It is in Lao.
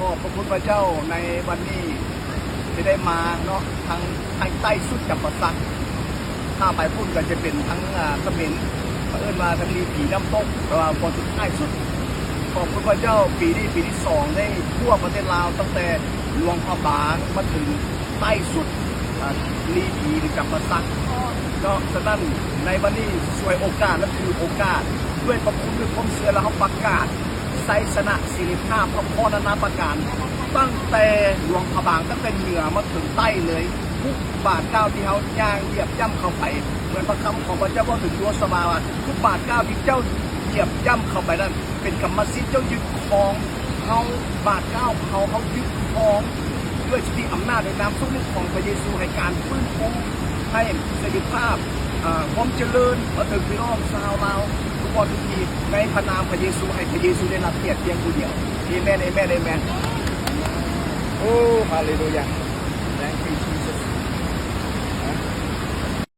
ຂອບພະຄຸນພະເຈົ້າໃນວັນນີ້ທີ່ໄດ້ມາເນາະ ທາງ ທາງໃຕ້ສຸດຈຳປາສັກ ຖ້າໄປພຸ້ນກໍຈະເປັນທາງ ອ່າ ຂະເໝນ ເຂົາເອີ້ນວ່າທາງລີຜີນ້ຳຕົກ ແຕ່ວ່າບ່ອນສຸດທ້າຍສຸດ. ຂອບຄຸນພະເຈົ້າ ປີນີ້ປີທີສອງໃນທົ່ວປະເທດລາວ ຕັ້ງແຕ່ຫຼວງພະບາງມາເຖິງໃຕ້ສຸດ ອ່າ ລີຜີ ຫຼື ຈຳປາສັກເນາະ. ສະນັ້ນໃນວັນນີ້ສວຍໂອກາດ ແລະ ຖືໂອກາດ ດ້ວຍພະຄຸນ ດ້ວຍຄວາມເຊື່ອ ແລະ ເຮົາປະກາດໄຊຊະນະ ສິລິພາບ ເຮົາຂໍນານາປະການ ຕັ້ງແຕ່ຫຼວງພະບາງ ຕັ້ງແຕ່ເໜືອມາເຖິງໃຕ້ເລີຍ. ທຸກບາດກ້າວທີ່ເຮົາຍ່າງຢຽບຍ່ຳເຂົ້າໄປ ເໝືອນພະຄຳຂອງພະເຈົ້າເວົ້າເຖິງໂຍຊະວາວ່າ ທຸກບາດກ້າວທີ່ເຈົ້າຢຽບຍ່ຳເຂົ້າໄປນັ້ນ ເປັນກຳມະສິດເຈົ້າຍຶດຄອງ. ເຮົາ ບາດກ້າວເຮົາ ເຮົາຍຶດຄອງດ້ວຍສິດທິອຳນາດໃນນາມສູງຂອງພະເຢຊູ ໃຫ້ການຟື້ນຟູ ໃຫ້ເສລີພາບ ອາ ຄວາມຈະເລີນມາເຖິງພີ່ນ້ອງຊາວລາວທຸກບ່ອນທຸກທີ່ ໃນພະນາມພະເຢຊູ ໃຫ້ພະເຢຊູໄດ້ຮັບກຽດພຽງຜູ້ດຽວ. ເອແມນ ເອແມນ ເອແມນ. ໂອ້ ຮາເລລູຢາ.